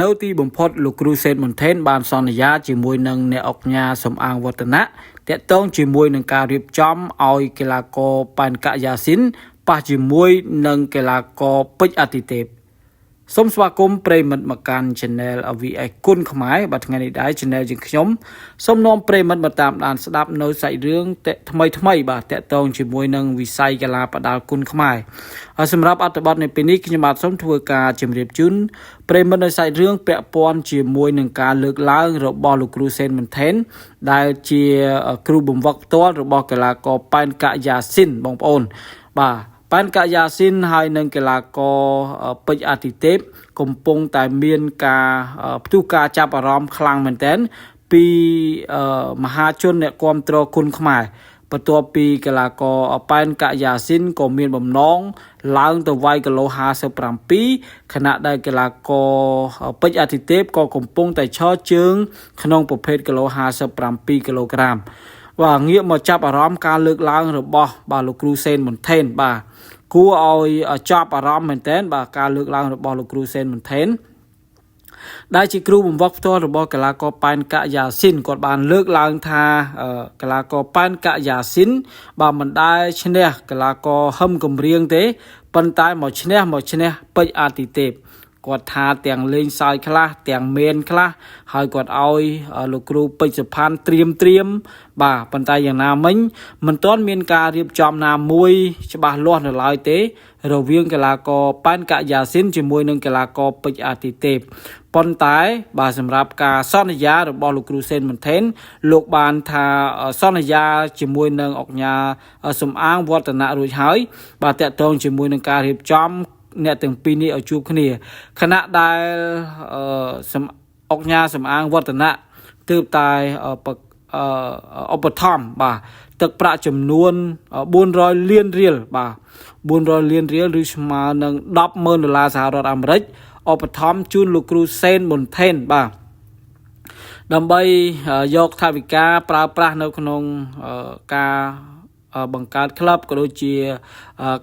នៅទីបំផុតលោកគ្រូសេនមុនថេនបានសន្យាជាមួយនឹងអ្នកអុកញ៉ាសំអាងវឌ្ឍនៈតាក់ទងជាមួយនឹងការរៀបចំឲ្យកីឡាករប៉ែនកាយ៉ាស៊ីនប៉ះជាមួយនឹងកីឡាករពេជ្រអតិទេពសូមស្វាគមន៍ប្រិយមិត្តមកកាន់ Channel AVS គុណខ្មែរបាទថ្ងៃនេះដែរ Channel ជាងខ្ញុំសូមនាំប្រិយមិត្តមកតាមដានស្ដាប់នៅសាច់រឿងថ្មីថ្មីបាទតាក់ទងជាមួយនឹងវិស័យកីឡាបដាល់គុណខ្មែរហើយសម្រាប់អត្ថបទនៅពេលនេះខ្ញុំបាទសូមធ្វើការជម្រាបជូនប្រិយមិត្តនៅសាច់រឿងពាក់ព័ន្ធជាមួយនឹងការលើកឡើងរបស់លោកគ្រូសេនមន្ថេនដែលជាគ្រូបង្វឹកផ្ទាល់របស់កីឡាករប៉ែនកាយ៉ាស៊ីនបងប្អូនបាទប៉ែនកាយ៉ាស៊ីនហើយនិងកីឡាករពេជ្រអតិទេពកំពុងតែមានការផ្ទុះការចាប់អារម្មណ៍ខ្លាំងមែនទែនពីមហាជនអ្នកគាំទ្រគុណខ្មែរបន្ទាប់ពីកីឡាករប៉ែនកាយ៉ាស៊ីនក៏មានបំណងឡើងទៅវាយគីឡូ57ខណៈដែលកីឡាករពេជ្រអតិទេពក៏កំពុងតែឈរជើងក្នុងប្រភេទគីឡូ57គីឡូក្រាមបាទងាកមកចាប់អារម្មណ៍ការលើកឡើងរបស់បាទលោកគ្រូសេនមុនថេនបាទគួរឲ្យចាប់អារម្មណ៍មែនទែនបាទការលើកឡើងរបស់លោកគ្រូសេនមុនថេនដែលជាគ្រូបង្វឹកផ្ទាល់របស់កីឡាករប៉ែនកាយ៉ាស៊ីនគាត់បានលើកឡើងថាកីឡាករប៉ែនកាយ៉ាស៊ីនបាទមិនដែលឈ្នះកីឡាករហឹមកំរៀងទេប៉ុន្តែមកឈ្នះមកឈ្នះពេជ្រអាទិទេពគាត់ថាទាំងលេងសើចខ្លះទាំងមានខ្លះហើយគាត់ឲ្យលោកគ្រូពេជ្រសុផាន់ត្រៀមត្រៀមបាទប៉ុន្តែយ៉ាងណាមិញមិនទាន់មានការរៀបចំណាមួយច្បាស់លាស់នៅឡើយទេ រវាងកីឡាករប៉ែនកាយ៉ាស៊ីនជាមួយនឹងកីឡាករពេជ្រអាទិទេពប៉ុន្តែបាទសម្រាប់ការសន្យារបស់លោកគ្រូសេនមុនថេនលោកបានថាសន្យាជាមួយនឹងអុកញ៉ាសំអាងវឌ្ឍនៈរួចហើយបាទតាក់ទងជាមួយនឹងការរៀបចំអ្នកទាំងពីរនេះឲ្យជួបគ្នាខណៈដែលសំអុកញ៉ាសំអាងវឌ្ឍនៈទើបតែឧបត្ថម្ភបាទទឹកប្រាក់ចំនួន400លានរៀលបាទ400លានរៀលឬស្មើនឹង100000ដុល្លារសហរដ្ឋអាមេរិកឧបត្ថម្ភជូនលោកគ្រូសេនមុនថេនបាទដើម្បីយកថវិកាប្រើប្រាស់នៅក្នុងការបង្កើតក្លឹបក៏ដូចជា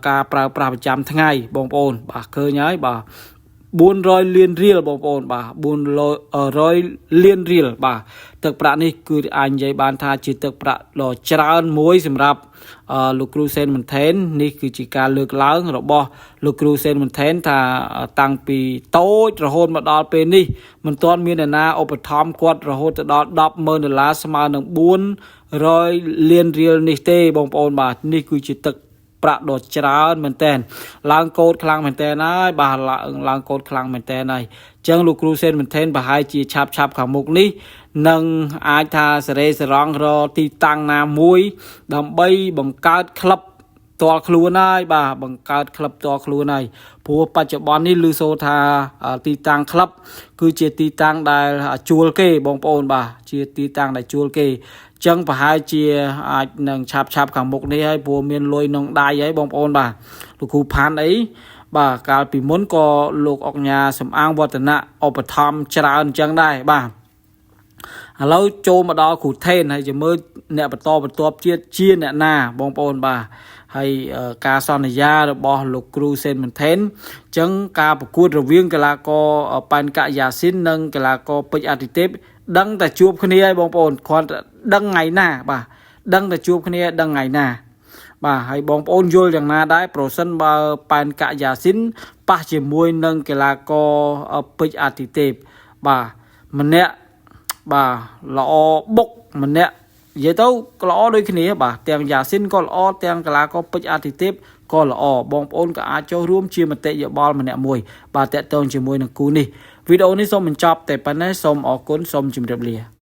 ការប្រើប្រាស់ប្រចាំថ្ងៃបងប្អូនបាទឃើញហើយបាទ400លានរៀលបងប្អូនបាទ400លានរៀលបាទទឹកប្រាក់នេះគឺអាចនិយាយបានថាជាទឹកប្រាក់ដ៏ច្រើនមួយសម្រាប់លោកគ្រូសេនមុនថេននេះគឺជាការលើកឡើងរបស់លោកគ្រូសេនមុនថេនថាតាំងពីតូចរហូតមកដល់ពេលនេះមិនទាន់មានអ្នកណាឧបត្ថម្ភគាត់រហូតទៅដល់100000ដុល្លារស្មើនឹង400លានរៀលនេះទេបងប្អូនបាទនេះគឺជាទឹកប្រាក់ដ៏ច្រើនមែនតែនឡើងកោតខ្លាំងមែនតែនហើយបាទឡើងកោតខ្លាំងមែនតែនហើយអញ្ចឹងលោកគ្រូសេនមុនថេនប្រហែលជាឆាប់ឆាប់ខាងមុខនេះនឹងអាចថាសេរីសរងរទីតាំងណាមួយដើម្បីបង្កើតក្លឹបផ្ទាល់ខ្លួនហើយបាទបង្កើតក្លឹបផ្ទាល់ខ្លួនហើយព្រោះបច្ចុប្បន្ននេះឮសូរថាទីតាំងក្លឹបគឺជាទីតាំងដែលជួលគេបងប្អូនបាទជាទីតាំងដែលជួលគេចឹងប្រហែលជាអាចនឹងឆាប់ឆាប់ខាងមុខនេះហើយព្រោះមានលុយក្នុងដៃហើយបងប្អូនបាទលោកគ្រូផាន់អីបាទកាលពីមុនក៏លោកអុកញ៉ាសំអាងវឌ្ឍនៈឧបត្ថម្ភច្រើនអញ្ចឹងដែរបាទឥឡូវចូលមកដល់គ្រូថេនហើយជាមើលអ្នកបន្តបន្ទាប់ជាតិជាអ្នកណាបងប្អូនបាទហើយការសន្យារបស់លោកគ្រូសេនមុនថេនអញ្ចឹងការប្រកួតរវាងកីឡាករប៉ែនកាយ៉ាស៊ីននិងកីឡាករពេជ្រអតិទេពដឹងតែជួបគ្នាហើយបងប្អូនគ្រាន់តែដឹងថ្ងៃណាបាទដឹងតែជួបគ្នាដឹងថ្ងៃណាបាទហើយបងប្អូនយល់យ៉ាងណាដែរប្រសិនបើប៉ែនកាយ៉ាស៊ីនប៉ះជាមួយនឹងកីឡាករពេជ្រអតិទេពបាទម្នាក់បាទល្អបុកម្នាក់និយាយទៅល្អដូចគ្នាបាទទាំងយ៉ាស៊ីនក៏ល្អទាំងកីឡាករពេជ្រអតិទេពក៏ល្អបងប្អូនក៏អាចចូលរួមជាមតិយោបល់ម្នាក់មួយបាទតាក់ទងជាមួយនឹងគូនេះវីដេអូនេះសូមបញ្ចប់តែប៉ុណ្ណេះសូមអរគុណសូមជម្រាបលា។